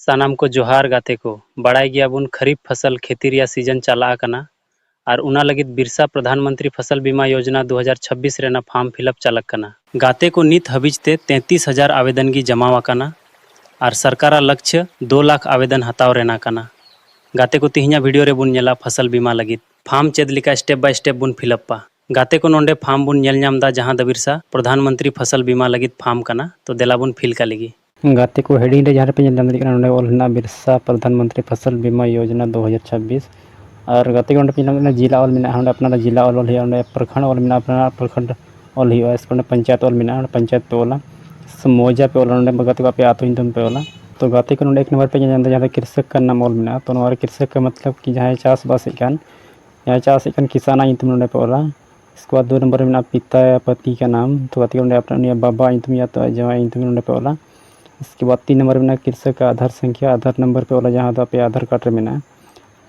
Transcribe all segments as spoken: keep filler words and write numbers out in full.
ᱥᱟᱱᱟᱢ ᱠᱚ ᱡᱚᱦᱟᱨ ᱜᱟᱛᱮ ᱠᱚ᱾ ᱵᱟᱲᱟᱭ ᱜᱮᱭᱟᱵᱚᱱ ᱠᱷᱟᱨᱤᱯ ᱯᱷᱚᱥᱚᱞ ᱠᱷᱮᱛᱤ ᱨᱮᱭᱟᱜ ᱥᱤᱡᱚᱱ ᱪᱟᱞᱟᱜ ᱠᱟᱱᱟ ᱟᱨ ᱚᱱᱟ ᱞᱟᱹᱜᱤᱫ ᱵᱤᱨᱥᱟ ᱯᱨᱚᱫᱷᱟᱱ ᱢᱚᱱᱛᱨᱤ ᱯᱷᱚᱥᱚᱞ ᱵᱤᱢᱟ ᱭᱳᱡᱽᱱᱟ ᱫᱩ ᱦᱟᱡᱟᱨ ᱪᱷᱟᱵᱵᱤᱥ ᱨᱮᱱᱟᱜ ᱯᱷᱟᱨᱢ ᱯᱷᱤᱞᱟᱯ ᱪᱟᱞᱟᱜ ᱠᱟᱱᱟ᱾ ᱜᱟᱛᱮ ᱠᱚ ᱱᱤᱛ ᱦᱟᱹᱵᱤᱡ ᱛᱮ ᱛᱮᱸᱛᱤᱥ ᱦᱟᱡᱟᱨ ᱟᱵᱮᱫᱚᱱ ᱜᱮ ᱡᱟᱢᱟ ᱟᱠᱟᱱᱟ ᱟᱨ ᱥᱚᱨᱠᱟᱨᱟᱜ ᱞᱚᱠᱪᱷᱭᱚ ᱫᱩ ᱞᱟᱠᱷ ᱟᱵᱮᱫᱚᱱ ᱦᱟᱛᱟᱣ ᱨᱮᱱᱟᱜ ᱠᱟᱱᱟ᱾ ᱜᱟᱛᱮ ᱠᱚ ᱛᱮᱦᱮᱧᱟᱜ ᱵᱷᱤᱰᱤᱭᱳ ᱨᱮᱵᱚᱱ ᱧᱮᱞᱟ ᱯᱷᱚᱥᱚᱞ ᱵᱤᱢᱟ ᱞᱟᱹᱜᱤᱫ ᱯᱷᱟᱨᱢ ᱪᱮᱫ ᱞᱮᱠᱟ step by step ᱵᱚᱱ ᱯᱷᱤᱞᱟᱯᱟ᱾ ᱜᱟᱛᱮ ᱠᱚ ᱱᱚᱰᱮ ᱯᱷᱟᱨᱢ ᱵᱚᱱ ᱧᱮᱞ ᱧᱟᱢ ᱮᱫᱟ ᱡᱟᱦᱟᱸ ᱫᱚ ᱵᱤᱨᱥᱟ ᱯᱨᱚᱫᱷᱟᱱ ᱢᱚᱱᱛᱨᱤ ᱯᱷᱚᱥᱚᱞ ᱵᱤᱢᱟ ᱞᱟᱹᱜᱤᱫ ᱯᱷᱟᱨᱢ ᱠᱟᱱᱟ, ᱛᱚ ᱫᱮᱞᱟ ᱵᱚᱱ ᱯᱷᱤᱞ ᱠᱟᱜ ᱞᱮᱜᱮ᱾ ᱜᱟᱛᱮ ᱠᱚ ᱦᱮᱰᱤᱝ ᱨᱮ ᱡᱟᱦᱟᱸ ᱨᱮᱯᱮ ᱧᱮᱞ ᱧᱟᱢ ᱫᱟᱲᱮᱭᱟᱜ ᱠᱟᱱᱟ ᱱᱚᱰᱮ ᱚᱞ ᱦᱮᱱᱟᱜᱼᱟ ᱵᱤᱨᱥᱟ ᱯᱨᱚᱫᱷᱟᱱ ᱢᱚᱱᱛᱨᱤ ᱯᱷᱚᱥᱚᱞ ᱵᱤᱢᱟ ᱭᱳᱡᱽᱱᱟ ᱫᱩ ᱦᱟᱡᱟᱨ ᱪᱷᱟᱵᱵᱤᱥ᱾ ᱟᱨ ᱜᱟᱛᱮ ᱠᱚ ᱱᱚᱰᱮ ᱯᱮ ᱧᱮᱞ ᱧᱟᱢ ᱫᱟᱲᱮᱭᱟᱜ ᱠᱟᱱᱟ ᱡᱮᱞᱟ ᱚᱞ ᱢᱮᱱᱟᱜᱼᱟ, ᱚᱸᱰᱮ ᱟᱯᱱᱟᱨᱟᱜ ᱡᱮᱞᱟ ᱚᱞ ᱚᱞ ᱦᱩᱭᱩᱜᱼᱟ, ᱚᱸᱰᱮ ᱯᱨᱚᱠᱷᱚᱸᱰ ᱚᱞ ᱦᱩᱭᱩᱜᱼᱟ, ᱥᱮ ᱚᱸᱰᱮ ᱯᱚᱧᱪᱟᱭᱮᱛ ᱚᱞ ᱢᱮᱱᱟᱜᱼᱟ, ᱚᱸᱰᱮ ᱯᱚᱧᱪᱟᱭᱮᱛ ᱯᱮ ᱚᱞᱟ, ᱥᱮ ᱢᱚᱣᱡᱟ ᱯᱮ ᱚᱞᱟ, ᱱᱚᱰᱮ ᱜᱟᱛᱮ ᱠᱚ ᱟᱯᱮ ᱟᱹᱛᱩ ᱧᱩᱛᱩᱢ ᱯᱮ ᱚᱞᱟ᱾ ᱛᱚ ᱜᱟᱛᱮ ᱠᱚ ᱱᱚᱰᱮ ᱮᱠ ᱱᱚᱢᱵᱚᱨ ᱯᱮ ᱧᱮᱞ ᱧᱟᱢ ᱮᱫᱟ ᱡᱟᱦᱟᱸ ᱫᱚ ᱠᱨᱤᱥᱚᱠ ᱠᱟ ᱱᱟᱢ ᱚᱞ ᱢᱮᱱᱟᱜᱼᱟ᱾ ᱛᱚ ᱱᱚᱣᱟ ᱨᱮ ᱠᱨᱤᱥᱚᱠ ᱠᱟ ᱢᱚᱛᱞᱚᱵ ᱠᱤ ᱡᱟᱦᱟᱸᱭ ᱪᱟᱥᱵᱟᱥᱮᱫ ᱠᱟᱱ, ᱡᱟᱦᱟᱸᱭ ᱪᱟᱥᱮᱫ ᱠᱟᱱ ᱠᱤᱥᱟᱱᱟᱜ ᱧᱩᱛᱩᱢ ᱱᱚᱰᱮ ᱯᱮ ᱚᱞᱟ᱾ ᱤᱥᱠᱮ ᱵᱟᱫ ᱫᱩ ᱱᱚᱢᱵᱚᱨ ᱨᱮ ᱢᱮᱱᱟᱜᱼᱟ ᱯᱤᱛᱟ ᱭᱟ ᱯᱟᱹᱛᱤ ᱠᱟ ᱱᱟᱢ, ᱛᱚ ᱜᱟᱛᱮ ᱠᱚ ᱱᱚᱰᱮ ᱟᱯᱱᱟᱨ ᱩᱱᱤᱭᱟᱜ ᱵᱟᱵᱟ ᱧᱩᱛᱩᱢ ᱭᱟ ᱛᱚ ᱟᱡ ᱡᱟᱶᱟᱭ ᱧᱩᱛᱩᱢ ᱱᱚᱰᱮ ᱯᱮ ᱚᱞᱟ᱾ ᱤᱥᱠᱮ ᱵᱟᱫ ᱛᱤᱱ ᱱᱚᱢᱵᱚᱨ ᱨᱮ ᱢᱮᱱᱟᱜᱼᱟ ᱠᱨᱤᱥᱚᱠ ᱠᱟ ᱟᱫᱷᱟᱨ ᱥᱚᱝᱠᱷᱭᱟ, ᱟᱫᱷᱟᱨ ᱱᱚᱢᱵᱚᱨ ᱯᱮ ᱚᱞᱟ ᱡᱟᱦᱟᱸ ᱫᱚ ᱟᱯᱮᱭᱟᱜ ᱟᱫᱷᱟᱨ ᱠᱟᱨᱰ ᱨᱮ ᱢᱮᱱᱟᱜᱼᱟ᱾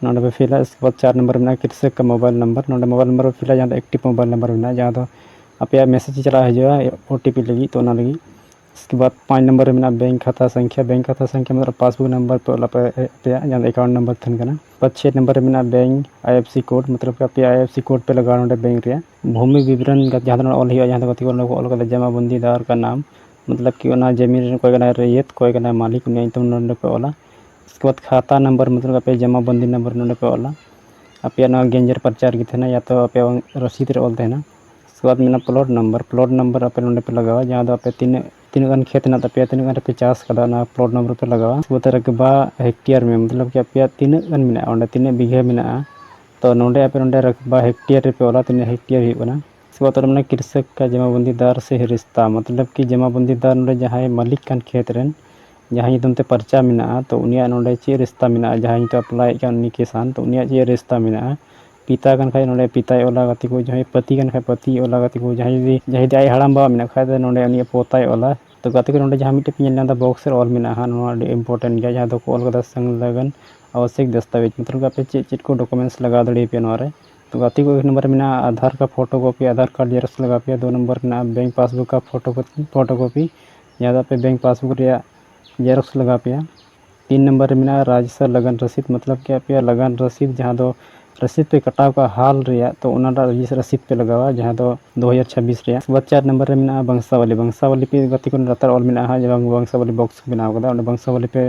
ᱱᱚᱰᱮ ᱯᱮ ᱯᱷᱤᱞᱟ᱾ ᱤᱥᱠᱮ ᱵᱟᱫ ᱪᱟᱨ ᱱᱚᱢᱵᱚᱨ ᱨᱮ ᱢᱮᱱᱟᱜᱼᱟ ᱠᱨᱤᱥᱚᱠ ᱠᱟ ᱢᱳᱵᱟᱭᱤᱞ ᱱᱚᱢᱵᱚᱨ᱾ ᱱᱚᱰᱮ ᱢᱳᱵᱟᱭᱤᱞ ᱱᱚᱢᱵᱚᱨ ᱯᱮ ᱯᱷᱤᱞᱟ ᱡᱟᱦᱟᱸ ᱫᱚ ᱮᱠᱴᱤᱵᱷ ᱢᱳᱵᱟᱭᱤᱞ ᱱᱚᱢᱵᱚᱨ ᱢᱮᱱᱟᱜᱼᱟ, ᱡᱟᱦᱟᱸ ᱫᱚ ᱟᱯᱮᱭᱟᱜ ᱢᱮᱥᱮᱡᱽ ᱪᱟᱞᱟᱜ ᱦᱤᱡᱩᱜᱼᱟ ᱳ ᱴᱤ ᱯᱤ ᱞᱟᱹᱜᱤᱫ, ᱛᱚ ᱚᱱᱟ ᱞᱟᱹᱜᱤᱫ᱾ ᱤᱥᱠᱮ ᱵᱟᱫ ᱯᱟᱸᱪ ᱱᱚᱢᱵᱚᱨ ᱨᱮ ᱢᱮᱱᱟᱜᱼᱟ ᱵᱮᱝᱠ ᱠᱷᱟᱛᱟ ᱥᱚᱝᱠᱷᱭᱟ᱾ ᱵᱮᱝᱠ ᱠᱷᱟᱛᱟ ᱥᱚᱝᱠᱷᱭᱟ ᱢᱚᱛᱞᱚᱵ ᱯᱟᱥᱵᱩᱠ ᱱᱚᱢᱵᱚᱨ ᱯᱮ ᱚᱞᱟ ᱯᱮ ᱟᱯᱮᱭᱟᱜ, ᱡᱟᱦᱟᱸ ᱫᱚ ᱮᱠᱟᱣᱩᱱᱴ ᱱᱚᱢᱵᱚᱨ ᱛᱟᱦᱮᱱ ᱠᱟᱱᱟ᱾ ᱯᱟᱸᱪ ᱪᱷᱮ ᱱᱚᱢᱵᱚᱨ ᱨᱮ ᱢᱮᱱᱟᱜᱼᱟ bank I F C code, ᱢᱚᱛᱞᱚᱵ ᱠᱤ ᱟᱯᱮᱭᱟᱜ ᱟᱭ ᱮᱯᱷ ᱥᱤ ᱠᱳᱰ ᱯᱮ ᱞᱟᱜᱟᱣᱟ ᱱᱚᱰᱮ ᱵᱮᱝᱠ ᱨᱮᱭᱟᱜ᱾ ᱵᱷᱩᱢᱤ ᱵᱤᱵᱚᱨᱚᱱ ᱡᱟᱦᱟᱸ ᱫᱚ ᱱᱚᱰᱮ ᱚᱞ ᱦᱩᱭᱩᱜᱼᱟ, ᱡᱟᱦᱟᱸ ᱫᱚ ᱜᱟᱛᱮ ᱠᱚ ᱱᱚᱰᱮ ᱠᱚ ᱚᱞ ᱠᱟᱫᱟ ᱡᱟᱢᱟ ᱵᱚᱱᱫᱤ ᱫᱟᱨ ᱠᱟ ᱱᱟᱢ, ᱢᱚᱛᱞᱚᱵ ᱠᱤ ᱚᱱᱟ ᱡᱚᱢᱤᱱ ᱨᱮᱱ ᱚᱠᱚᱭ ᱠᱟᱱᱟᱭ ᱨᱚᱭᱭᱚᱛ, ᱚᱠᱚᱭ ᱠᱟᱱᱟᱭ ᱢᱟᱹᱞᱤᱠ, ᱩᱱᱤᱭᱟᱜ ᱧᱩᱛᱩᱢ ᱱᱚᱰᱮ ᱯᱮ ᱚᱞᱟ᱾ ᱤᱥᱠᱮ ᱵᱟᱫ ᱠᱷᱟᱛᱟ ᱱᱚᱢᱵᱚᱨ, ᱢᱚᱛᱞᱚᱵ ᱟᱯᱮᱭᱟᱜ ᱡᱟᱢᱟ ᱵᱚᱱᱫᱤ ᱱᱚᱢᱵᱚᱨ ᱱᱚᱰᱮ ᱯᱮ ᱚᱞᱟ᱾ ᱟᱯᱮᱭᱟᱜ ᱱᱚᱣᱟ ᱜᱮᱧᱡᱮᱨ ᱯᱟᱨᱪᱟ ᱨᱮᱜᱮ ᱛᱟᱦᱮᱱᱟ, ᱭᱟ ᱛᱚ ᱟᱯᱮᱭᱟᱜ ᱨᱚᱥᱤᱫ ᱨᱮ ᱚᱞ ᱛᱟᱦᱮᱱᱟ᱾ ᱤᱥᱠᱮ ᱵᱟᱫ ᱢᱮᱱᱟᱜᱼᱟ ᱯᱞᱚᱴ ᱱᱚᱢᱵᱚᱨ᱾ ᱯᱞᱚᱴ ᱱᱚᱢᱵᱚᱨ ᱟᱯᱮ ᱱᱚᱰᱮ ᱯᱮ ᱞᱟᱜᱟᱣᱟ, ᱡᱟᱦᱟᱸ ᱫᱚ ᱟᱯᱮ ᱛᱤᱱᱟᱹᱜ, ᱛᱤᱱᱟᱹᱜ ᱜᱟᱱ ᱠᱷᱮᱛ ᱦᱮᱱᱟᱜ ᱛᱟᱯᱮᱭᱟ, ᱛᱤᱱᱟᱹᱜ ᱜᱟᱱ ᱨᱮᱯᱮ ᱪᱟᱥ ᱠᱟᱫᱟ, ᱚᱱᱟ ᱯᱞᱚᱴ ᱱᱚᱢᱵᱚᱨ ᱯᱮ ᱞᱟᱜᱟᱣᱟ᱾ ᱤᱥᱠᱮ ᱵᱟᱫ ᱨᱟᱠᱵᱟ ᱦᱮᱠᱴᱮᱭᱟᱨ ᱢᱮ, ᱢᱚᱛᱞᱚᱵ ᱠᱤ ᱟᱯᱮᱭᱟᱜ ᱛᱤᱱᱟᱹᱜ ᱜᱟᱱ ᱢᱮᱱᱟᱜᱼᱟ, ᱚᱸᱰᱮ ᱛᱤᱱᱟᱹᱜ ᱵᱤᱜᱷᱟᱹ ᱢᱮᱱᱟᱜᱼᱟ, ᱛᱚ ᱱᱚᱰᱮ ᱟᱯᱮ ᱱᱚᱰᱮ ᱨᱟᱠᱵᱟ ᱦᱮᱠᱴᱮᱭᱟᱨ ᱨᱮᱯᱮ ᱚᱞᱟ ᱛᱤᱱᱟᱹᱜ ᱦᱮᱠᱴᱮᱭᱟᱨ ᱦᱩᱭᱩᱜ ᱠᱟᱱᱟ᱾ ᱤᱥᱠᱮ ᱵᱟᱫ ᱢᱮᱱᱟᱜᱼᱟ ᱠᱨᱤᱥᱚᱠ ᱠᱟ ᱡᱟᱢᱟᱵᱚᱱᱫᱤ ᱫᱟᱨ ᱥᱮ ᱨᱤᱥᱛᱟ, ᱢᱚᱛᱞᱚᱵ ᱠᱤ ᱡᱟᱢᱟᱵᱚᱱᱫᱤ ᱫᱟᱨ ᱱᱚᱰᱮ ᱡᱟᱦᱟᱸᱭ ᱢᱟᱹᱞᱤᱠ ᱠᱟᱱ ᱠᱷᱮᱛ ᱨᱮᱱ, ᱡᱟᱦᱟᱸᱭ ᱧᱩᱛᱩᱢ ᱛᱮ ᱯᱟᱨᱪᱟ ᱢᱮᱱᱟᱜᱼᱟ, ᱛᱚ ᱩᱱᱤᱭᱟᱜ ᱱᱚᱰᱮ ᱪᱮᱫ ᱨᱤᱥᱛᱟ ᱢᱮᱱᱟᱜᱼᱟ, ᱡᱟᱦᱟᱸᱭ ᱧᱩᱛᱩᱢ ᱟᱯᱞᱟᱭᱮᱫ ᱠᱟᱱ ᱩᱱᱤ ᱠᱤᱥᱟᱱ, ᱛᱚ ᱩᱱᱤᱭᱟᱜ ᱪᱮᱫ ᱨᱤᱥᱛᱟ ᱢᱮᱱᱟᱜᱼᱟ᱾ ᱯᱤᱛᱟ ᱠᱟᱱ ᱠᱷᱟᱡ ᱱᱚᱰᱮ ᱯᱤᱛᱟᱭ ᱚᱞᱟ ᱜᱟᱛᱮ ᱠᱚ, ᱡᱟᱦᱟᱸᱭ ᱯᱟᱹᱛᱤ ᱠᱟᱱ ᱠᱷᱟᱡ ᱯᱟᱹᱛᱤᱭ ᱚᱞᱟ ᱜᱟᱛᱮ ᱠᱚ, ᱡᱟᱦᱟᱸᱭ ᱡᱩᱫᱤ, ᱡᱟᱦᱟᱸᱭ ᱡᱩᱫᱤ ᱟᱡ ᱦᱟᱲᱟᱢ ᱵᱟᱵᱟ ᱢᱮᱱᱟᱜ ᱠᱷᱟᱡ ᱫᱚ ᱱᱚᱰᱮ ᱩᱱᱤᱭᱟᱜ ᱯᱚᱛᱟᱭ ᱚᱞᱟ᱾ ᱛᱚ ᱜᱟᱛᱮ ᱠᱚ ᱱᱚᱰᱮ ᱡᱟᱦᱟᱸ ᱢᱤᱫᱴᱮᱡ ᱯᱮ ᱧᱮᱞ ᱧᱟᱢ ᱮᱫᱟ ᱵᱚᱠᱥ ᱨᱮ ᱚᱞ ᱢᱮᱱᱟᱜᱼᱟ ᱦᱟᱸᱜ, ᱱᱚᱣᱟ ᱟᱹᱰᱤ ᱤᱢᱯᱚᱨᱴᱮᱱᱴ ᱜᱮᱭᱟ, ᱡᱟᱦᱟᱸ ᱫᱚᱠᱚ ᱚᱞ ᱠᱟᱫᱟ ᱥᱚᱝᱞᱚᱜᱱ ᱟᱵᱚᱥᱭᱚᱠ ᱫᱟᱥᱛᱟᱵᱮᱡᱽ, ᱢᱚᱛᱞᱚᱵ ᱟᱯᱮ ᱪᱮᱫ ᱪᱮᱫ ᱠᱚ ᱰᱚᱠᱩᱢᱮᱱᱴᱥ ᱞᱟᱜᱟᱣ ᱫᱟᱲᱮᱭᱟᱯᱮᱭᱟ ᱱᱚᱣᱟ ᱨᱮ᱾ ᱛᱚ ᱜᱟᱛᱮ ᱠᱚ ᱮᱠ ᱱᱚᱢᱵᱚᱨ ᱨᱮ ᱢᱮᱱᱟᱜᱼᱟ ᱟᱫᱷᱟᱨ ᱠᱟ photo copy, Aadhaar card xerox ᱞᱟᱜᱟᱣ ᱯᱮᱭᱟ᱾ ᱫᱩ ᱱᱚᱢᱵᱚᱨ ᱨᱮ ᱢᱮᱱᱟᱜᱼᱟ ᱵᱮᱝᱠ ᱯᱟᱥᱵᱩᱠ ᱠᱟ ᱯᱷᱳᱴᱳ ᱠᱚᱯᱤ, ᱯᱷᱳᱴᱳ ᱠᱚᱯᱤ, ᱡᱟᱦᱟᱸ ᱫᱚ ᱟᱯᱮ ᱵᱮᱝᱠ ᱯᱟᱥᱵᱩᱠ ᱨᱮᱭᱟᱜ ᱡᱮᱨᱚᱠᱥ ᱞᱟᱜᱟᱣ ᱯᱮᱭᱟ᱾ ᱛᱤᱱ ᱱᱟᱢᱵᱟᱨ ᱨᱮ ᱢᱮᱱᱟᱜᱼᱟ ᱨᱟᱡᱽᱥᱟ ᱞᱟᱜᱟᱱ ᱨᱚᱥᱤᱫ, ᱢᱚᱛᱞᱚᱵ ᱠᱤ ᱟᱯᱮᱭᱟᱜ ᱞᱟᱜᱟᱱ ᱨᱚᱥᱤᱫ ᱡᱟᱦᱟᱸ ᱫᱚ ᱨᱚᱥᱤᱫ ᱯᱮ ᱠᱟᱴᱟᱣ ᱠᱟᱜᱼᱟ ᱦᱟᱞ ᱨᱮᱭᱟᱜ, ᱛᱚ ᱚᱱᱟᱴᱟᱜ ᱨᱟᱡᱽ- ᱨᱚᱥᱤᱫ ᱯᱮ ᱞᱟᱜᱟᱣᱟ ᱡᱟᱦᱟᱸ ᱫᱚ ᱫᱩ ᱦᱟᱡᱟᱨ ᱪᱷᱟᱵᱵᱤᱥ ᱨᱮᱭᱟᱜ᱾ ᱩᱥᱠᱮ ᱵᱟᱫ ᱪᱟᱨ ᱱᱟᱢᱵᱟᱨ ᱨᱮ ᱢᱮᱱᱟᱜᱼᱟ ᱵᱚᱝᱥᱟᱵᱟᱞᱤ᱾ ᱵᱚᱝᱥᱟᱵᱟᱞᱤ ᱯᱮ ᱜᱟᱛᱮ ᱠᱚ ᱞᱟᱛᱟᱨ ᱚᱞ ᱢᱮᱱᱟᱜᱼᱟ ᱦᱟᱸᱜ, ᱡᱮ ᱵᱟᱝ ᱵᱚᱝᱥᱟᱵᱟᱞᱤ ᱵᱚᱠᱥ ᱠᱚ ᱵᱮᱱᱟᱣ ᱠᱟᱫᱟ, ᱚᱸᱰᱮ ᱵᱚᱝᱥᱟᱵᱟᱞᱤ ᱯᱮ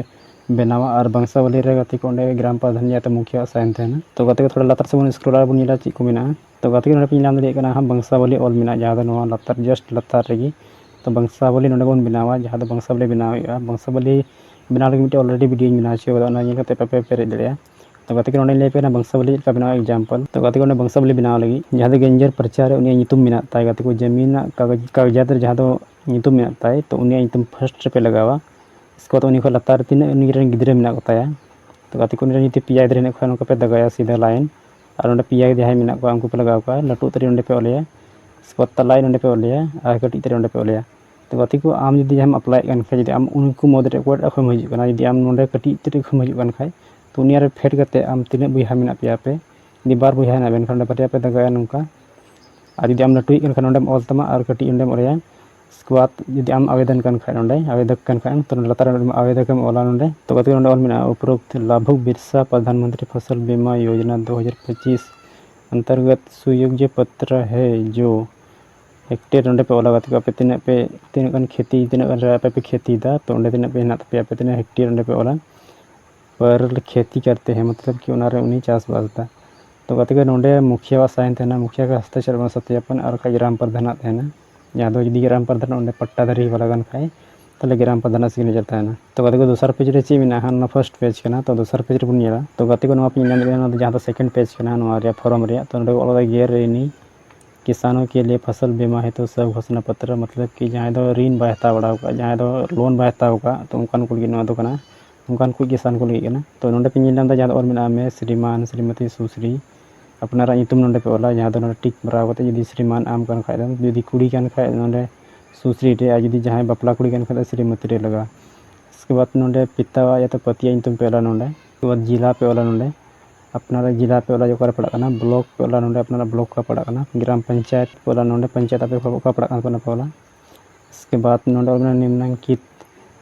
ᱵᱮᱱᱟᱣᱟ᱾ ᱟᱨ ᱵᱚᱝᱥᱟᱵᱟᱞᱤ ᱨᱮ ᱜᱟᱛᱮ ᱠᱚ ᱚᱸᱰᱮ ᱜᱨᱟᱢ ᱯᱨᱟᱫᱷᱟᱱ ᱡᱟᱦᱟᱸ ᱛᱮ ᱢᱩᱠᱷᱤᱭᱟᱹ ᱥᱟᱭᱤᱱ ᱛᱟᱦᱮᱱᱟ᱾ ᱛᱚ ᱜᱟᱛᱮ ᱠᱚ ᱛᱷᱚᱲᱟ ᱞᱟᱛᱟᱨ ᱥᱮᱫ ᱵᱚᱱ ᱥᱠᱨᱚᱞᱟ ᱟᱨ ᱵᱚᱱ ᱧᱮᱞᱟ ᱪᱮᱫ ᱠᱚ ᱢᱮᱱᱟᱜᱼᱟ᱾ ᱛᱚ ᱜᱟᱛᱮ ᱠᱚ ᱱᱚᱰᱮ ᱯᱮ ᱧᱮᱞ ᱧᱟᱢ ᱫᱟᱲᱮᱭᱟᱜ ᱠᱟᱱᱟ ᱦᱟᱸᱜ ᱵᱚᱝᱥᱟᱵᱟᱞᱤ ᱚᱞ ᱢᱮᱱᱟᱜᱼᱟ, ᱡᱟᱦᱟᱸ ᱫᱚ ᱱᱚᱣᱟ ᱞᱟᱛᱟᱨ, ᱡᱟᱥᱴ ᱞᱟᱛᱟᱨ ᱨᱮᱜᱮ᱾ ᱛᱚ ᱵᱚᱝᱥᱟᱵᱟᱞᱤ ᱱᱚᱰᱮ ᱵᱚᱱ ᱵᱮᱱᱟᱣᱟ, ᱡᱟᱦᱟᱸ ᱫᱚ ᱵᱚᱝᱥᱟᱵᱟᱞᱤ ᱵᱮᱱᱟᱣ ᱦᱩᱭᱩᱜᱼᱟ᱾ ᱵᱚᱝᱥᱟᱵᱟᱞᱤ ᱵᱮᱱᱟᱣ ᱞᱟᱹᱜᱤᱫ ᱢᱤᱫᱴᱮᱱ ᱚᱞᱨᱮᱰᱤ ᱵᱷᱤᱰᱤᱭᱳᱧ ᱵᱮᱱᱟᱣ ᱦᱚᱪᱚ ᱠᱟᱫᱟ, ᱚᱱᱟ ᱧᱮᱞ ᱠᱟᱛᱮ ᱟᱯᱮ ᱯᱮ ᱯᱮᱨᱮᱡ ᱫᱟᱲᱮᱭᱟᱜᱼᱟ᱾ ᱛᱚ ᱜᱟᱛᱮ ᱠᱚ ᱱᱚᱰᱮᱧ ᱞᱟᱹᱭ ᱟᱯᱮ ᱠᱟᱱᱟ ᱵᱚᱝᱥᱟᱵᱟᱞᱤ ᱪᱮᱫ ᱞᱮᱠᱟ ᱵᱮᱱᱟᱣ, ᱮᱠᱡᱟᱢᱯᱚᱞ᱾ ᱛᱚ ᱜᱟᱛᱮ ᱠᱚ ᱚᱸᱰᱮ ᱵᱚᱝᱥᱟᱵᱟᱞᱤ ᱵᱮᱱᱟᱣ ᱞᱟᱹᱜᱤᱫ ᱡᱟᱦᱟᱸ ᱫᱚ ᱜᱮᱧᱡᱮᱨ ᱯᱨᱚᱪᱟᱨ ᱨᱮ ᱩᱱᱤᱭᱟᱜ ᱧᱩᱛᱩᱢ ᱢᱮᱱᱟᱜ ᱛᱟᱭ, ᱜᱟᱛᱮ ᱠᱚ ᱡᱟᱢᱤᱱᱟᱜ ᱠᱟᱜᱚᱡᱽ, ᱠᱟᱜᱚᱡᱟᱛ ᱨᱮ ᱡᱟᱦᱟᱸ ᱫᱚ ᱧᱩᱛᱩᱢ ᱢᱮᱱᱟᱜ ᱛᱟᱭ, ᱛᱚ ᱩᱱᱤᱭᱟᱜ ᱧᱩᱛᱩᱢ ᱯᱷᱟᱥᱴ ᱨᱮᱯᱮ ᱞᱟᱜᱟᱣᱟ᱾ ᱩᱥᱠᱮ ᱵᱟᱫ ᱩᱱᱤ ᱠᱷᱚᱱ ᱞᱟᱛᱟᱨ ᱨᱮ ᱛᱤᱱᱟᱹᱜ ᱩᱱᱤ ᱨᱮᱱ ᱜᱤᱫᱽᱨᱟᱹ ᱢᱮᱱᱟᱜ ᱠᱚᱛᱟᱭᱟ, ᱛᱚ ᱜᱟᱛᱮ ᱠᱚ ᱩᱱᱤ ᱨᱮᱱ ᱡᱩᱫᱤ ᱯᱮᱭᱟ ᱜᱤᱫᱽᱨᱟᱹ ᱦᱮᱱᱟᱜ ᱠᱚ ᱠᱷᱟᱱ ᱱᱚᱝᱠᱟ ᱯᱮ ᱫᱟᱜᱟᱭᱟ ᱥᱤᱫᱷᱟᱹ ᱞᱟᱭᱤᱱ᱾ ᱟᱨ ᱚᱸᱰᱮ ᱯᱮᱭᱟ ᱜᱤᱫᱽᱨᱟᱹ ᱡᱟᱦᱟᱸᱭ ᱢᱮᱱᱟᱜ ᱠᱚᱣᱟ ᱩᱱᱠᱩ ᱯᱮ ᱞᱟᱜᱟᱣ ᱠᱚᱣᱟ, ᱞᱟᱹᱴᱩ ᱩᱛᱟᱹᱨᱤᱡ ᱚᱸᱰᱮ ᱯᱮ ᱚᱞᱮᱭᱟ, ᱩᱥᱠᱮ ᱵᱟᱫ ᱛᱟᱞᱟᱭᱤᱡ ᱱᱚᱸᱰᱮ ᱯᱮ ᱚᱞᱮᱭᱟ ᱟᱨ ᱠᱟᱹᱴᱤᱡ ᱩᱛᱟᱹᱨᱤᱡ ᱚᱸᱰᱮ ᱯᱮ ᱚᱞᱮᱭᱟ᱾ ᱛᱚ ᱜᱟᱛᱮ ᱠᱚ ᱟᱢ ᱡᱩᱫᱤ ᱡᱟᱦᱟᱸᱭᱮᱢ ᱟᱯᱞᱟᱭᱮᱫ ᱠᱟᱱ ᱠᱷᱟᱡ, ᱡᱩᱫᱤ ᱟᱢ ᱩᱱᱠᱩ ᱢᱩᱫᱽᱨᱮ ᱚᱠᱚᱭᱴᱟᱜ ᱠᱷᱚᱱᱮᱢ ᱦᱤᱡᱩᱜ ᱠᱟᱱᱟ, ᱡᱩᱫᱤ ᱟᱢ ᱱᱚᱸᱰᱮ ᱠᱟᱹᱴᱤᱡ ᱩᱛᱟᱹᱨᱤᱡ ᱠᱷᱚᱱᱮᱢ ᱦᱤᱡᱩᱜ ᱠᱟᱱ ᱠᱷᱟᱡ, ᱛᱚ ᱩᱱᱤ ᱟᱨ ᱯᱷᱮᱰ ᱠᱟᱛᱮ ᱟᱢ ᱛᱤᱱᱟᱹᱜ ᱵᱚᱭᱦᱟ ᱢᱮᱱᱟᱜ ᱯᱮᱭᱟ ᱯᱮ, ᱡᱩᱫᱤ ᱵᱟᱨ ᱵᱚᱭᱦᱟ ᱦᱮᱱᱟᱜ ᱵᱮᱱ ᱠᱷᱟᱱ ᱚᱸᱰᱮ ᱵᱟᱨᱭᱟ ᱯᱮ ᱫᱟᱜᱟᱭᱟ ᱱᱚᱝᱠᱟ᱾ ᱟᱨ ᱡᱩᱫᱤ ᱟᱢ ᱞᱟᱹᱴᱩᱭᱤᱡ ᱠᱟᱱ ᱠᱷᱟᱱ ᱱᱚᱸᱰᱮᱢ ᱚᱞ ᱛᱟᱢᱟ ᱟᱨ ᱠᱟᱹᱴᱤᱡ ᱚᱸᱰᱮᱢ ᱚᱞᱮᱭᱟ᱾ ᱩᱥᱠᱮ ᱵᱟᱫ ᱡᱩᱫᱤ ᱟᱢ ᱟᱵᱮᱫᱚᱱ ᱠᱟᱱ ᱠᱷᱟᱡ ᱱᱚᱸᱰᱮ, ᱟᱵᱮᱫᱚᱠ ᱠᱟᱱ ᱠᱷᱟᱡ ᱮᱢ, ᱛᱚ ᱱᱚᱸᱰᱮ ᱞᱟᱛᱟᱨ ᱨᱮ ᱟᱵᱮᱫᱚᱠ ᱮᱢ ᱚᱞᱟ ᱱᱚᱸᱰᱮ᱾ ᱛᱚ ᱜᱟᱛᱮ ᱠᱚ ᱱᱚᱸᱰᱮ ᱚᱞ ᱢᱮᱱᱟᱜᱼᱟ, ᱩᱯᱨᱚᱠᱛ ᱞᱟᱵᱷᱩᱠ ᱵᱤᱨᱥᱟ ᱯᱨᱚᱫᱷᱟᱱ ᱢᱚᱱᱛᱨᱤ ᱯᱷᱚᱥᱚᱞ ᱵᱤᱢᱟ ᱭᱳᱡᱚᱱᱟ ᱫᱩ ᱦᱟᱡᱟᱨ ᱯᱚᱸᱪᱤᱥ ᱚᱱᱛᱚᱨᱜᱚᱛ ᱥᱩᱭᱳᱜᱽᱡᱚ ᱯᱚᱛᱨᱚ ᱦᱮ ᱡᱳ ᱦᱮᱠᱴᱮᱭᱟᱨ ᱱᱚᱸᱰᱮ ᱯᱮ ᱚᱞᱟ᱾ ᱜᱟᱛᱮ ᱠᱚ ᱟᱯᱮ ᱛᱤᱱᱟᱹᱜ ᱯᱮ, ᱛᱤᱱᱟᱹᱜ ᱜᱟᱱ ᱠᱷᱮᱛᱤ, ᱛᱤᱱᱟᱹᱜ ᱜᱟᱱ ᱨᱮ ᱟᱯᱮ ᱯᱮ ᱠᱷᱮᱛᱤᱭᱮᱫᱟ, ᱛᱚ ᱚᱸᱰᱮ ᱛᱤᱱᱟᱹᱜ ᱯᱮ ᱦᱮᱱᱟᱜ ᱛᱟᱯᱮᱭᱟ, ᱟᱯᱮ ᱛᱤᱱᱟᱹᱜ ᱦᱮᱠᱴᱮᱭᱟᱨ ᱚᱸᱰᱮ ᱯᱮ ᱚᱞᱟ᱾ ᱯᱟᱨ ᱠᱷᱮᱛᱤ ᱠᱟᱨᱛᱮ ᱦᱮᱸ, ᱢᱚᱛᱞᱚᱵ ᱠᱤ ᱚᱱᱟᱨᱮ ᱩᱱᱤ ᱪᱟᱥᱵᱟᱥ ᱮᱫᱟ᱾ ᱛᱚ ᱜᱟᱛᱮ ᱠᱚ ᱱᱚᱸᱰᱮ ᱢᱩᱠᱷᱤᱭᱟᱹᱣᱟᱜ ᱥᱟᱭᱤᱱ ᱛᱟᱦᱮᱱᱟ, ᱢᱩᱠᱷᱤᱭᱟᱹ ᱠᱟ ᱦᱚᱥᱛᱟᱠᱷᱮᱯ ᱥᱚᱛᱭᱟᱯᱚᱱ ᱟᱨ ᱵᱟᱠᱷᱟᱡ ᱜᱨᱟᱢ ᱯᱨᱚᱫᱷᱟᱱᱟᱜ ᱛᱟᱦᱮᱱᱟ᱾ ᱡᱟᱦᱟᱸ ᱫᱚ ᱡᱩᱫᱤ ᱜᱨᱟᱢ ᱯᱨᱚᱫᱷᱟᱱ ᱚᱸᱰᱮ ᱯᱟᱴᱴᱟ ᱫᱟᱨᱮ ᱵᱟᱞᱟ ᱠᱟᱱ ᱠᱷᱟᱡ, ᱛᱟᱦᱚᱞᱮ ᱜᱨᱟᱢ ᱯᱨᱚᱫᱷᱟᱱᱟᱜ ᱥᱤᱜᱽᱱᱮᱪᱟᱨ ᱛᱟᱦᱮᱱᱟ᱾ ᱛᱚ ᱜᱟᱛᱮ ᱠᱚ ᱫᱚᱥᱟᱨ ᱯᱮᱡᱽ ᱨᱮ ᱪᱮᱫ ᱢᱮᱱᱟᱜᱼᱟ? ᱦᱟᱸᱜ ᱱᱚᱣᱟ ᱯᱷᱟᱨᱥᱴ ᱯᱮᱡᱽ ᱠᱟᱱᱟ᱾ ᱛᱚ ᱫᱚᱥᱟᱨ ᱯᱮᱡᱽ ᱨᱮᱵᱚᱱ ᱧᱮᱞᱟ᱾ ᱛᱚ ᱜᱟᱛᱮ ᱠᱚ ᱱᱚᱣᱟ ᱯᱮ ᱧᱮᱞ ᱧᱟᱢ ᱫᱟᱲᱮᱭᱟᱜᱼᱟ, ᱱᱚᱣᱟ ᱫᱚ ᱡᱟᱦᱟᱸ ᱫᱚ ᱥᱮᱠᱮᱱᱰ ᱯᱮᱡᱽ ᱠᱟᱱᱟ ᱱᱚᱣᱟ ᱨᱮᱭᱟᱜ ᱯᱷᱚᱨᱚᱢ ᱨᱮᱭᱟᱜ᱾ ᱛᱚ ᱱᱚᱸᱰᱮ ᱠᱚ ᱚᱞ ᱠᱟᱫᱟ ᱜᱮᱨ ᱨᱤᱱᱤ ᱠᱤᱥᱟᱱᱚ ᱠᱮ ᱞᱤᱭᱮ ᱯᱷᱚᱥᱚᱞ ᱵᱤᱢᱟ ᱦᱮᱛᱩ ᱥᱚᱵ ᱜᱷᱳᱥᱚᱱᱟ ᱯᱚᱛᱨᱚ, ᱢᱚᱛᱞᱚᱵ ᱠᱤ ᱡᱟᱦᱟᱸᱭ ᱫᱚ ᱨᱤᱱ ᱵᱟᱭ ᱦᱟᱛᱟᱣ ᱵᱟᱲᱟ ᱟᱠᱟᱫ, ᱡᱟᱦᱟᱸᱭ ᱫᱚ ᱞᱳᱱ ᱵᱟᱭ ᱦᱟᱛᱟᱣ ᱟᱠᱟᱫ, ᱛᱚ ᱚᱱᱠᱟᱱ ᱠᱚ ᱞᱟᱹᱜᱤᱫ ᱱᱚᱣᱟ ᱫᱚ ᱠᱟᱱᱟ᱾ ᱚᱱᱠᱟᱱ ᱠᱚ ᱠᱤᱥᱟᱱ ᱠᱚ ᱞᱟᱹᱜᱤᱫ ᱠᱟᱱᱟ᱾ ᱛᱚ ᱱᱚᱸᱰᱮ ᱯᱮ ᱧᱮᱞ ᱧᱟᱢ ᱮᱫᱟ ᱡᱟᱦᱟᱸ ᱫᱚ ᱚᱞ ᱢᱮᱱᱟᱜᱼᱟ, ᱢᱮ ᱥᱨᱤᱢᱟᱱ ᱥᱨᱤᱢᱚᱛᱤ ᱥᱩᱥᱨᱤ, ᱟᱯᱱᱟᱨᱟᱜ ᱧᱩᱛᱩᱢ ᱱᱚᱸᱰᱮ ᱯᱮ ᱚᱞᱟ, ᱡᱟᱦᱟᱸ ᱫᱚ ᱱᱚᱸᱰᱮ ᱴᱤᱠ ᱢᱟᱨᱟᱣ ᱠᱟᱛᱮ, ᱡᱩᱫᱤ ᱥᱨᱤᱢᱟᱱ ᱟᱢ ᱠᱟᱱ ᱠᱷᱟᱡ ᱫᱚ, ᱡᱩᱫᱤ ᱠᱩᱲᱤ ᱠᱟᱱ ᱠᱷᱟᱡ ᱱᱚᱸᱰᱮ ᱥᱩᱥᱨᱤ ᱨᱮ, ᱟᱨ ᱡᱩᱫᱤ ᱡᱟᱦᱟᱸᱭ ᱵᱟᱯᱞᱟ ᱠᱩᱲᱤ ᱠᱟᱱ ᱠᱷᱟᱡ ᱫᱚ ᱥᱨᱤᱢᱚᱛᱤ ᱨᱮ ᱞᱟᱜᱟᱜᱼᱟ᱾ ᱩᱥᱠᱮ ᱵᱟᱫ ᱱᱚᱸᱰᱮ ᱯᱤᱛᱟᱣᱟᱜ ᱭᱟ ᱛᱚ ᱯᱟᱹᱛᱤᱭᱟᱜ ᱧᱩᱛᱩᱢ ᱯᱮ ᱚᱞᱟ ᱱᱚᱸᱰᱮ᱾ ᱩᱥᱠᱮ ᱵᱟᱫ ᱡᱤᱞᱟ ᱯᱮ ᱚᱞᱟ ᱱᱚᱸᱰᱮ, ᱟᱯᱱᱟᱨᱟᱜ ᱡᱤᱞᱟ ᱯᱮ ᱚᱞᱟ ᱡᱮ ᱚᱠᱟᱨᱮ ᱯᱟᱲᱟᱜ ᱠᱟᱱᱟ, ᱵᱞᱚᱠ ᱯᱮ ᱚᱞᱟ ᱱᱚᱸᱰᱮ ᱟᱯᱱᱟᱨᱟᱜ ᱵᱞᱚᱠ ᱚᱠᱟ ᱯᱟᱲᱟᱜ ᱠᱟᱱᱟ, ᱜᱨᱟᱢ ᱯᱚᱧᱪᱟᱭᱮᱛ ᱯᱮ ᱚᱞᱟ ᱱᱚᱸᱰᱮ, ᱯᱚᱧᱪᱟᱭᱮᱛ ᱟᱯᱮ ᱚᱠᱟ ᱯᱟᱲᱟᱜ ᱠᱟᱱᱟ ᱯᱮ ᱚᱱᱟ ᱯᱮ ᱚᱞᱟ᱾ ᱩᱥᱠᱮ ᱵᱟᱫ ᱱᱚᱸᱰᱮ ᱚᱞ ᱢᱮᱱᱟᱜᱼᱟ ᱱᱤᱢᱱᱟᱝᱠᱤᱛ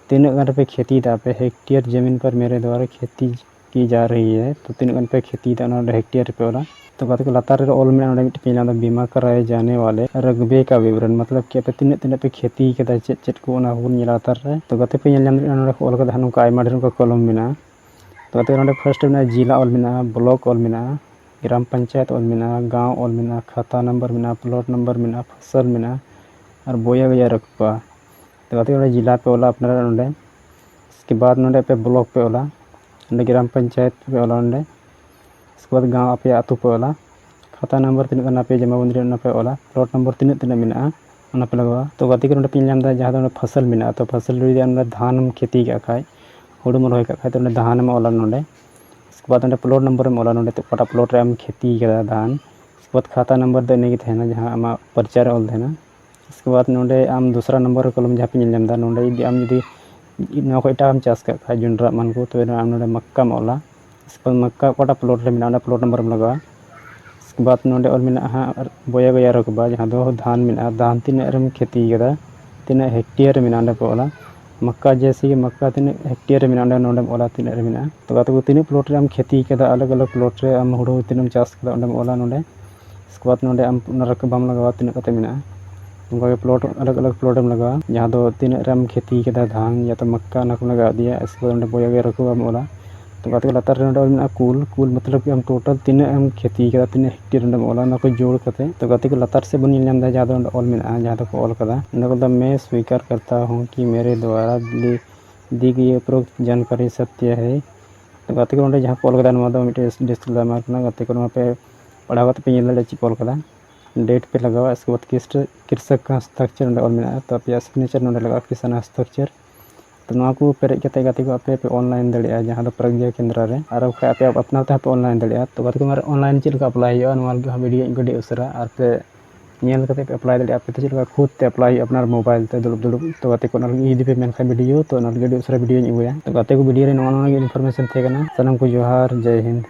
ᱛᱤᱱᱟᱹᱜ ᱜᱟᱱ ᱨᱮᱯᱮ ᱠᱷᱮᱛᱤᱭᱮᱫᱟ ᱟᱯᱮ, ᱦᱮᱠᱴᱮᱭᱟᱨ ᱡᱚᱢᱤᱱ ᱯᱟᱨ ᱢᱮᱨᱮ ᱫᱣᱟᱨᱟ ᱠᱷᱮᱛᱤ ᱠᱤ ᱡᱟ ᱨᱟᱦᱤ ᱦᱮ, ᱛᱚ ᱛᱤᱱᱟᱹᱜ ᱜᱟᱱ ᱯᱮ ᱠᱷᱮᱛᱤᱭᱮᱫᱟ ᱚᱱᱟ ᱱᱚᱰᱮ ᱦᱮᱠᱴᱮᱭᱟᱨ ᱨᱮᱯᱮ ᱚᱞᱟ᱾ ᱛᱚ ᱜᱟᱛᱮ ᱠᱚ ᱞᱟᱛᱟᱨ ᱨᱮ ᱚᱞ ᱢᱮᱱᱟᱜᱼᱟ ᱱᱚᱰᱮ ᱢᱤᱫᱴᱮᱱ ᱯᱮ ᱧᱮᱞ ᱧᱟᱢ ᱮᱫᱟ ᱵᱤᱢᱟ ᱠᱟᱨᱟᱭᱮ ᱡᱟᱱᱮ ᱣᱟᱞᱮ ᱨᱟᱜᱽᱵᱮ ᱠᱟ ᱵᱤᱵᱚᱨᱚᱱ, ᱢᱚᱛᱞᱚᱵ ᱠᱤ ᱟᱯᱮ ᱛᱤᱱᱟᱹᱜ ᱛᱤᱱᱟᱹᱜ ᱯᱮ ᱠᱷᱮᱛᱤ ᱠᱟᱫᱟ, ᱪᱮᱫ ᱪᱮᱫ ᱠᱚ, ᱚᱱᱟ ᱠᱚᱵᱚᱱ ᱧᱮᱞᱟ ᱞᱟᱛᱟᱨ ᱨᱮ᱾ ᱛᱚ ᱜᱟᱛᱮ ᱯᱮ ᱧᱮᱞ ᱧᱟᱢ ᱫᱟᱲᱮᱭᱟᱜᱼᱟ ᱱᱚᱰᱮ ᱠᱚ ᱚᱞ ᱠᱟᱫᱟ ᱱᱚᱝᱠᱟ ᱟᱭᱢᱟ ᱰᱷᱮᱨ ᱚᱱᱠᱟ ᱠᱚᱞᱚᱢ ᱢᱮᱱᱟᱜᱼᱟ᱾ ᱛᱚ ᱜᱟᱛᱮ ᱱᱚᱰᱮ ᱯᱷᱟᱨᱥᱴ ᱨᱮ ᱢᱮᱱᱟᱜᱼᱟ ᱡᱤᱞᱟ ᱚᱞ ᱢᱮᱱᱟᱜᱼᱟ, ᱵᱞᱚᱠ ᱚᱞ ᱢᱮᱱᱟᱜᱼᱟ, ᱜᱨᱟᱢ ᱯᱚᱧᱪᱟᱭᱮᱛ ᱚᱞ ᱢᱮᱱᱟᱜᱼᱟ, ᱜᱟᱶ ᱚᱞ ᱢᱮᱱᱟᱜᱼᱟ, ᱠᱷᱟᱛᱟ ᱱᱟᱢᱵᱟᱨ ᱢᱮᱱᱟᱜᱼᱟ, ᱯᱞᱚᱴ ᱱᱟᱢᱵᱟᱨ ᱢᱮᱱᱟᱜᱼᱟ, ᱯᱷᱚᱥᱚᱞ ᱢᱮᱱᱟᱜᱼᱟ ᱟᱨ ᱵᱚᱭᱟ ᱜᱚᱭᱟ ᱨᱟᱠᱷᱯᱟ᱾ ᱛᱚ ᱜᱟᱛᱮ ᱱᱚᱰᱮ ᱡᱤᱞᱟ ᱯᱮ ᱚᱞᱟ ᱟᱯᱱᱟᱨᱟᱜ ᱱᱚᱰᱮ, ᱤᱥᱠᱮ ᱵᱟᱫ ᱱᱚᱰᱮ ᱟᱯᱮ ᱵᱞᱚᱠ ᱯᱮ ᱚᱞᱟ, ᱱᱚᱰᱮ ᱜᱨᱟᱢ ᱯᱚᱧᱪᱟᱭᱮᱛ ᱯᱮ ᱚᱞᱟ ᱱᱚᱰᱮ, ᱤᱥᱠᱮ ᱵᱟᱫ ᱜᱟᱶ ᱟᱯᱮᱭᱟᱜ ᱟᱹᱛᱩ ᱯᱮ ᱚᱞᱟ, ᱠᱷᱟᱛᱟ ᱱᱟᱢᱵᱟᱨ ᱛᱤᱱᱟᱹᱜ ᱠᱟᱱᱟ ᱟᱯᱮ ᱡᱚᱢᱟ ᱵᱚᱱᱫᱤ ᱨᱮ ᱚᱱᱟ ᱯᱮ ᱚᱞᱟ, ᱯᱞᱚᱴ ᱱᱟᱢᱵᱟᱨ ᱛᱤᱱᱟᱹᱜ ᱛᱤᱱᱟᱹᱜ ᱢᱮᱱᱟᱜᱼᱟ ᱚᱱᱟ ᱯᱮ ᱞᱟᱜᱟᱣᱟ᱾ ᱛᱚ ᱜᱟᱛᱮ ᱠᱚ ᱱᱚᱰᱮ ᱯᱮ ᱧᱮᱞ ᱧᱟᱢ ᱮᱫᱟ ᱡᱟᱦᱟᱸ ᱫᱚ ᱱᱚᱰᱮ ᱯᱷᱚᱥᱚᱞ ᱢᱮᱱᱟᱜᱼᱟ, ᱛᱚ ᱯᱷᱚᱥᱚᱞ ᱡᱩᱫᱤ ᱟᱢ ᱱᱚᱰᱮ ᱫᱷᱟᱱ ᱮᱢ ᱠᱷᱮᱛᱤ ᱠᱟᱜ ᱠᱷᱟᱡ, ᱦᱩᱲᱩᱢ ᱨᱚᱦᱚᱭ ᱠᱟᱜ ᱠᱷᱟᱡ, ᱛᱚ ᱱᱚᱰᱮ ᱫᱷᱟᱱ ᱮᱢ ᱚᱞᱟ ᱱᱚᱰᱮ᱾ ᱤᱥᱠᱮ ᱵᱟᱫ ᱱᱚᱰᱮ ᱯᱞᱚᱴ ᱱᱚᱢᱵᱚᱨ ᱮᱢ ᱚᱞᱟ, ᱱᱚᱰᱮ ᱚᱠᱟᱴᱟᱜ ᱯᱞᱚᱴ ᱨᱮ ᱟᱢ ᱠᱷᱮᱛᱤ ᱠᱟᱫᱟ ᱫᱷᱟᱱ᱾ ᱤᱥᱠᱮ ᱵᱟᱫ ᱠᱷᱟᱛᱟ ᱱᱚᱢᱵᱚᱨ ᱫᱚ ᱤᱱᱟᱹ ᱜᱮ ᱛᱟᱦᱮᱱᱟ ᱡᱟᱦᱟᱸ ᱟᱢᱟᱜ ᱯᱟᱨᱪᱟ ᱨᱮ ᱚᱞ ᱛᱟᱦᱮᱱᱟ᱾ ᱤᱥᱠᱮ ᱵᱟᱫ ᱱᱚᱰᱮ ᱟᱢ ᱫᱚᱥᱨᱟ ᱱᱚᱢᱵᱚᱨ ᱨᱮ ᱠᱚᱞᱚᱢ ᱡᱟᱦᱟᱸ ᱯᱮ ᱧᱮᱞ ᱧᱟᱢ ᱮᱫᱟ, ᱱᱚᱰᱮ ᱡᱩᱫᱤ ᱟᱢ ᱡᱩᱫᱤ ᱱᱚᱣᱟ ᱠᱷᱚᱡ ᱮᱴᱟᱜ ᱮᱢ ᱪᱟᱥ ᱠᱟᱜ ᱠᱷᱟᱡ, ᱡᱚᱱᱰᱨᱟ ᱮᱢᱟᱱ ᱠᱚ, ᱛᱚᱵᱮ ᱟᱢ ᱱᱚᱰᱮ ᱢᱟᱠᱠᱟᱢ ᱚᱞᱟ᱾ ᱤᱥᱠᱮ ᱵᱟᱫ ᱢᱟᱠᱠᱟ ᱚᱠᱟᱴᱟᱜ ᱯᱞᱚᱴ ᱨᱮ ᱢᱮᱱᱟᱜᱼᱟ, ᱚᱱᱟ ᱯᱞᱚᱴ ᱱᱚᱢᱵᱚᱨ ᱮᱢ ᱞᱟᱜᱟᱣᱟ᱾ ᱤᱥᱠᱮ ᱵᱟᱫ ᱱᱚᱰᱮ ᱚᱞ ᱢᱮᱱᱟᱜᱼᱟ ᱦᱟᱸᱜ ᱵᱚᱭᱟ ᱜᱚᱭᱟ ᱨᱚᱠᱵᱟ, ᱡᱟᱦᱟᱸ ᱫᱚ ᱫᱷᱟᱱ ᱢᱮᱱᱟᱜᱼᱟ, ᱫᱷᱟᱱ ᱛᱤᱱᱟᱹᱜ ᱨᱮᱢ ᱠᱷᱮᱛᱤ ᱠᱟᱫᱟ, ᱛᱤᱱᱟᱹᱜ ᱦᱮᱠᱴᱮᱭᱟᱨ ᱨᱮ ᱢᱮᱱᱟᱜᱼᱟ, ᱚᱸᱰᱮ ᱯᱮ ᱚᱞᱟ᱾ ᱢᱟᱠᱠᱟ ᱡᱮᱭᱥᱮ ᱠᱤ ᱢᱟᱠᱠᱟ ᱛᱤᱱᱟᱹᱜ ᱦᱮᱠᱴᱮᱭᱟᱨ ᱨᱮ ᱢᱮᱱᱟᱜᱼᱟ, ᱚᱸᱰᱮ ᱱᱚᱰᱮᱢ ᱚᱞᱟ ᱛᱤᱱᱟᱹᱜ ᱨᱮ ᱢᱮᱱᱟᱜᱼᱟ᱾ ᱛᱚ ᱜᱟᱛᱮ ᱠᱚ ᱛᱤᱱᱟᱹᱜ ᱯᱞᱚᱴ ᱨᱮ ᱟᱢ ᱠᱷᱮᱛᱤ ᱠᱟᱫᱟ, ᱟᱞᱟᱜᱽ ᱟᱞᱟᱜᱽ ᱯᱞᱚᱴ ᱨᱮ ᱟᱢ ᱦᱩᱲᱩ ᱛᱤᱱᱟᱹᱜ ᱮᱢ ᱪᱟᱥ ᱠᱟᱫᱟ, ᱚᱸᱰᱮᱢ ᱚᱞᱟ ᱱᱚᱰᱮ᱾ ᱤᱥᱠᱮ ᱵᱟᱫ ᱱᱚᱰᱮ ᱟᱢ ᱚᱱᱟ ᱨᱟᱠᱟᱵ ᱵᱟᱢ ᱞᱟᱜᱟᱣᱟ ᱛᱤᱱᱟᱹᱜ ᱠᱟᱛᱮ ᱢᱮᱱᱟᱜᱼᱟ, ᱚᱱᱠᱟ ᱜᱮ ᱯᱞᱚᱴ ᱟᱞᱟᱜᱽ ᱟᱞᱟᱜᱽ ᱯᱞᱚᱴ ᱮᱢ ᱞᱟᱜᱟᱣᱟ, ᱡᱟᱦᱟᱸ ᱫᱚ ᱛᱤᱱᱟᱹᱜ ᱨᱮᱢ ᱠᱷᱮᱛᱤ ᱠᱟᱫᱟ ᱫᱷᱟᱱ ᱭᱟ ᱛᱚ ᱢᱟᱠᱠᱟ, ᱚᱱᱟ ᱠᱚᱢ ᱞᱟᱜᱟᱣ ᱤᱫᱤᱭᱟ᱾ ᱤᱥᱠᱮ ᱵᱟᱫ ᱚᱸᱰᱮ ᱵᱚᱭᱟ ᱜᱚᱭᱟ ᱨᱚᱠᱵᱟ ᱮᱢ ᱚᱞᱟ᱾ ᱛᱚ ᱜᱟᱛᱮ ᱠᱚ ᱞᱟᱛᱟᱨ ᱨᱮ ᱱᱚᱰᱮ ᱚᱞ ᱢᱮᱱᱟᱜᱼᱟ ᱠᱩᱞ, ᱠᱩᱞ ᱢᱚᱛᱞᱚᱵ ᱠᱤ ᱟᱢ ᱴᱳᱴᱟᱞ ᱛᱤᱱᱟᱹᱜ ᱮᱢ ᱠᱷᱮᱛᱤ ᱠᱟᱫᱟ, ᱛᱤᱱᱟᱹᱜ ᱦᱮᱠᱴᱮᱭᱟᱨ ᱚᱸᱰᱮᱢ ᱚᱞᱟ, ᱚᱱᱟ ᱠᱚ ᱡᱳᱲ ᱠᱟᱛᱮ᱾ ᱛᱚ ᱜᱟᱛᱮ ᱠᱚ ᱞᱟᱛᱟᱨ ᱥᱮᱫ ᱵᱚᱱ ᱧᱮᱞ ᱧᱟᱢ ᱮᱫᱟ ᱡᱟᱦᱟᱸ ᱫᱚ ᱚᱸᱰᱮ ᱚᱞ ᱢᱮᱱᱟᱜᱼᱟ, ᱡᱟᱦᱟᱸ ᱫᱚᱠᱚ ᱚᱞ ᱠᱟᱫᱟ, ᱚᱸᱰᱮ ᱠᱚ ᱚᱞ ᱫᱟ, "मैं स्वीकार करता हूँ कि मेरे द्वारा दी दी गई उपरोक्त जानकारी सत्य है।" ᱛᱚ ᱜᱟᱛᱮ ᱠᱚ ᱱᱚᱰᱮ ᱡᱟᱦᱟᱸ ᱠᱚ ᱚᱞ ᱠᱟᱫᱟ, ᱱᱚᱣᱟ ᱫᱚ ᱢᱤᱫᱴᱮᱱ ᱰᱤᱥᱠᱞᱮᱢᱟᱨ ᱠᱟᱱᱟ᱾ ᱜᱟᱛᱮ ᱠᱚ ᱱᱚᱣᱟ ᱯᱮ ᱯᱟᱲᱦᱟᱣ ᱠᱟᱛᱮ ᱯᱮ ᱧᱮᱞ ᱫᱟᱲᱮᱭᱟᱜᱼᱟ ᱪᱮᱫ ᱠᱚ ᱚᱞ ᱠᱟᱫᱟ᱾ ᱰᱮᱴ ᱯᱮ ᱞᱟᱜᱟᱣᱟ, ᱤᱥᱠᱮ ᱵᱟᱫ ᱠᱨᱤᱥᱴ-, ᱠᱨᱤᱥᱚᱠ ᱠᱟ ᱦᱟᱥᱛᱟᱠᱷᱚᱨ ᱱᱚᱰᱮ ᱚᱞ ᱢᱮᱱᱟᱜᱼᱟ, ᱛᱚ ᱟᱯᱮᱭᱟᱜ ᱥᱤᱜᱽᱱᱮᱪᱟᱨ ᱱᱚᱰᱮ ᱞᱟᱜᱟᱜᱼᱟ, ᱠᱤᱥᱟᱱ ᱦᱟᱥᱛᱟᱠᱷᱚᱨ᱾ ᱛᱚ ᱱᱚᱣᱟ ᱠᱚ ᱯᱮᱨᱮᱡ ᱠᱟᱛᱮ ᱜᱟᱛᱮ ᱠᱚ ᱟᱯᱮ ᱯᱮ ᱚᱱᱞᱟᱭᱤᱱ ᱫᱟᱲᱮᱭᱟᱜᱼᱟ ᱡᱟᱦᱟᱸ ᱫᱚ ᱯᱨᱚᱜᱽᱜᱟ ᱠᱮᱱᱫᱨᱟ ᱨᱮ, ᱟᱨ ᱵᱟᱠᱷᱟᱡ ᱟᱯᱮ ᱟᱯᱱᱟᱨ ᱛᱮᱦᱚᱸ ᱯᱮ ᱚᱱᱞᱟᱭᱤᱱ ᱫᱟᱲᱮᱭᱟᱜᱼᱟ᱾ ᱛᱚ ᱜᱟᱛᱮ ᱠᱚ ᱱᱚᱣᱟ ᱨᱮ ᱚᱱᱞᱟᱭᱤᱱ ᱪᱮᱫ ᱞᱮᱠᱟ ᱮᱯᱞᱟᱭ ᱦᱩᱭᱩᱜᱼᱟ, ᱱᱚᱣᱟ ᱞᱟᱹᱜᱤᱫ ᱦᱚᱸ ᱵᱷᱤᱰᱤᱭᱳ ᱤᱧ ᱟᱹᱰᱤ ᱩᱥᱟᱹᱨᱟ, ᱟᱨ ᱯᱮ ᱧᱮᱞ ᱠᱟᱛᱮ ᱯᱮ ᱮᱯᱞᱟᱭ ᱫᱟᱲᱮᱭᱟᱜᱼᱟ, ᱟᱯᱮ ᱛᱮ ᱪᱮᱫ ᱞᱮᱠᱟ ᱠᱷᱩᱫ ᱛᱮ ᱮᱯᱞᱟᱭ ᱦᱩᱭᱩᱜᱼᱟ ᱟᱯᱱᱟᱨ ᱢᱳᱵᱟᱭᱤᱞ ᱛᱮ ᱫᱩᱲᱩᱵ ᱫᱩᱲᱩᱵ᱾ ᱛᱚ ᱜᱟᱛᱮ ᱠᱚ ᱚᱱᱟ ᱞᱟᱹᱜᱤᱫ ᱡᱩᱫᱤ ᱯᱮ ᱢᱮᱱ ᱠᱷᱟᱱ ᱵᱷᱤᱰᱤᱭᱳ, ᱛᱚ ᱚᱱᱟ ᱞᱟᱹᱜᱤᱫ ᱟᱹᱰᱤ ᱩᱥᱟᱹᱨᱟ ᱵᱷᱤᱰᱤᱭᱳᱧ ᱟᱹᱜᱩᱭᱟ᱾ ᱛᱚ ᱜᱟᱛᱮ ᱠᱚ ᱵᱷᱤᱰᱤᱭᱳ ᱨᱮ ᱱᱚᱣᱟ ᱱᱚᱣᱟ ᱜᱮ ᱤᱱᱯᱷᱚᱨᱢᱮᱥᱚᱱ ᱛᱟᱦᱮᱸ ᱠᱟᱱᱟ᱾ ᱥᱟᱱᱟᱢ ᱠᱚ ᱡᱚᱦᱟᱨ, ᱡᱟᱭ ᱦᱤᱱᱫ᱾